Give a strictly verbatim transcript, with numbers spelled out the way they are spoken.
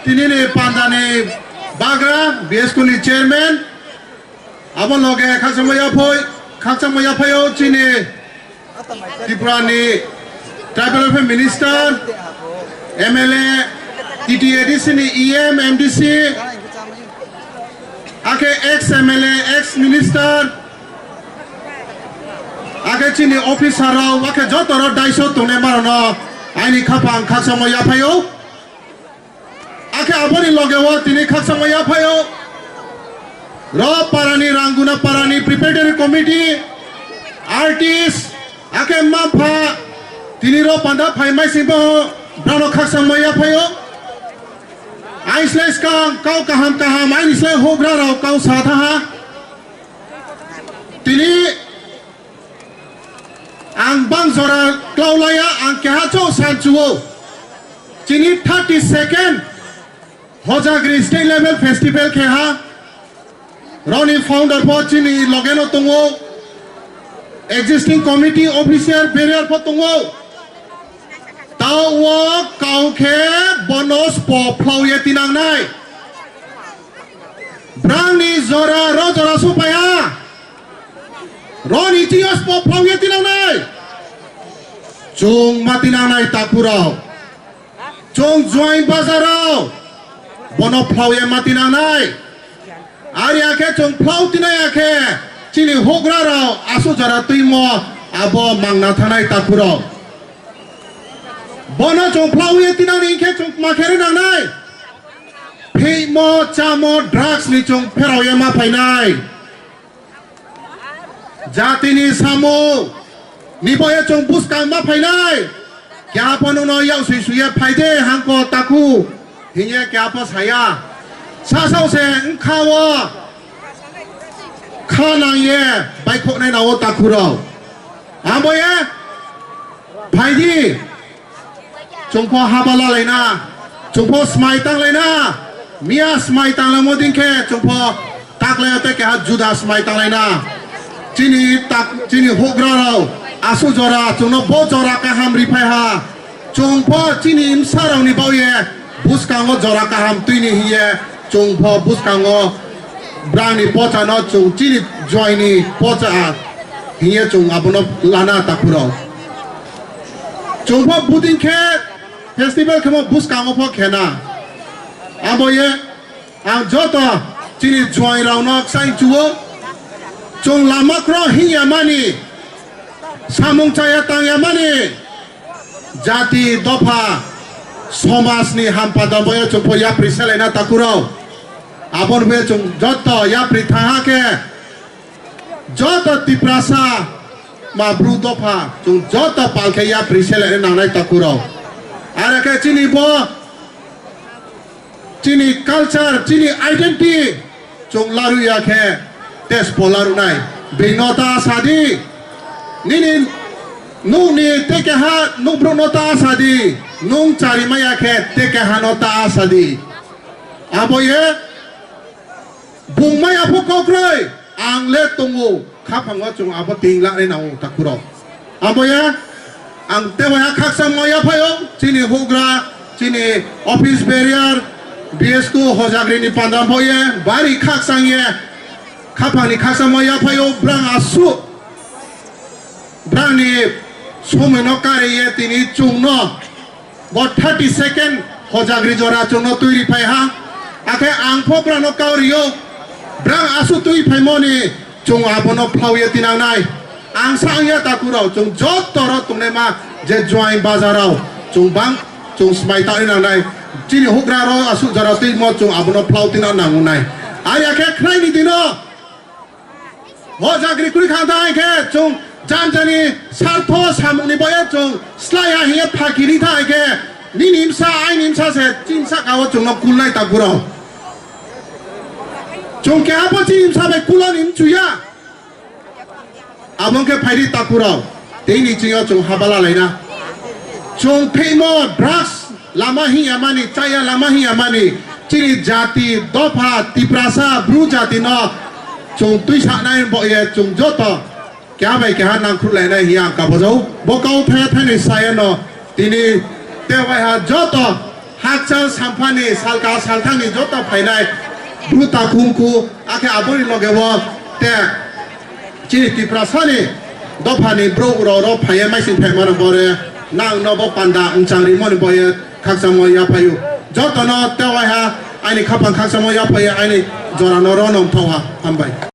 Tini ni panda ni bagra, B S K ni chairman, abo loge khakchangmo yaphai, khakchangmo yaphai ou chini Tripura ni Tribal Welfare Minister, M L A, T T A D C ni E M, M D C, akhe ex M L A, ex minister, akhe chini officer rao, akhe joto rao daiso tongnaima rao no aini khaphang khakchangmo yaphai ou. Akhe abo ni loge wo tini khakchangmo yaphai ou. Ro para ni Ranguna para ni preparatory committee, artist, akhe mma mpha, tini ro panda phaimai sing bo, brao no khakchangmo yaphai ou. Aini slái skang kau kaham kaham, aini slái houhgra rao kau sa thanng ha. Tini ang bang jora klaulai ya, ang keha chouh sanchu ou. Chini thirty second Hojagri state level festival khe ha. Rao ni founder pho chini loge no tong ou. Existing committee officer, barrier pho tong ou. Taoh wo kau khe bo no sbo phlao ye tinang nai. Brang ni jora ro jora souhphai ha. Ro ni thing yo sbo phlao ye tinang nai. Chung ma tinang nai takhu rao. Chung Joaing Bazar rao. Bo no phlao ye ma tinang nai. Are ya khe chung phlao tinai ya khe, chini houhgra rao asuh jora tuimo abo mangna thanng nai takhu rao. Bo no chung phlao ye tinang ni khe chung tma khe ri nang nai. Phihmo, chámo, drugs ni chung pherao ye ma phai nai. Jati ni samung ni bo ye chung buskang ma phai nai. Keha pho nung no yaksoi soi ye phai de hangko takhu hing ye keha pho sa ya. Sasaoh se bkha wo kha nang ye baihkhouh nai nang ou takhu rao. Abo ye phai di. Chung pho haba lalai na, chung pho smai tanglai na, miya smai tanglaimo dei khe chung pho taklai yo tei keha juda smai tanglai na. Chini tak-, chini houhgra rao asuh jora chung no bo jora kaham riphai ha. Chung pho chini bsa rao ni baoh ye buskang wo jora kaham tui ni hing ye chung pho buskang wo brang ni pocha no chung chini joaing ni pocha hing ye chung abo no lana takhu rao. Chung pho budei khe festival khemo buskang wo pho khe na. Abo ye ang joto chini joaing rao no kchaing chu ou. Chung lama kro hing ya mani, samung chaya tang ya mani, jati dopha somaj ni hampa dam bo ye chung pho yapri selai na takhu rao. Abo ni bo ye chung joto yapri thanng ha khe, joto Tiprasa ma Bru dopha chung joto pal khe yapri selai nang nai takhu rao. Are khe chini bo, chini culture, chini identity chung laruh ya khe tei sbo laruh nai. Being no ta sa di, nini nouh ni tei keha nouhbrouh no ta sa di, nung chari mai ya khe tei keha no ta sa di. Abo ye bung mai ya pho kau kroi, ang le tong ou, khaphang wo chung abo ting la nai nang ou takhu rao. Abo ye ang tei waiha khakchangmo yaphai ou, chini houhgra, chini office bearer, B S K Hojagri ni panda bo ye bari khakchang ye, khaphang ni khakchangmo yaphai ou, brang asuh brang ni somoi no kare ye tini chung no bo thirty second Hojagri jora chung no tui ri phai ha. Akhe ang pho brang no kau ri ou, brang asuh tui phaimo ni chung abo no phlao ye tinang nai. Ang sa ong ya takhu rao, chung joto rao tongnaima je joaing baja rao chung bang chung smai ta nai nang nai. Chini houhgra rao asuh jora tuimo chung abo no phlao tinang nang nai. Are ya khe khnai ni dei no Hojagri kroi kha thanng khe chung janja ni sartho samung ni baoh ye chung slái ha hing ye phaki ri thanng khe, nini bsa, aini bsa se chini sahka wo chung no kulnai takhu rao. Chung keha pho chini bsa bai kulo ni mchu ya. Abo ong khe phai di takhu rao, tei ni ching yo chung haba lalai na. Chung pheihmo drugs lama hing ya mani, chaya lama hing ya mani, chini jati, dopha, Tiprasa, Bru jati no chung tuisanai baoh ye chung joto keha bai keha nangkhruhlai nai hing ye ang kabo jao. Bo kau thai thai ni sa ye no tini tei waiha joto Hakchal sampha ni salka salthang ni joto phainai bru takhumkhu, akhe abo ni loge wo te chini Tiprasa ni dopha ni brouh rao ro phai ye maising phaima rao bo re, nang no bo panda mchang rimo ni bo ye khakchangmo yaphai ou. Joto no tei waiha aini khaphang khakchangmo yaphai ye aini jora no ro no mthouh ha. Hambai.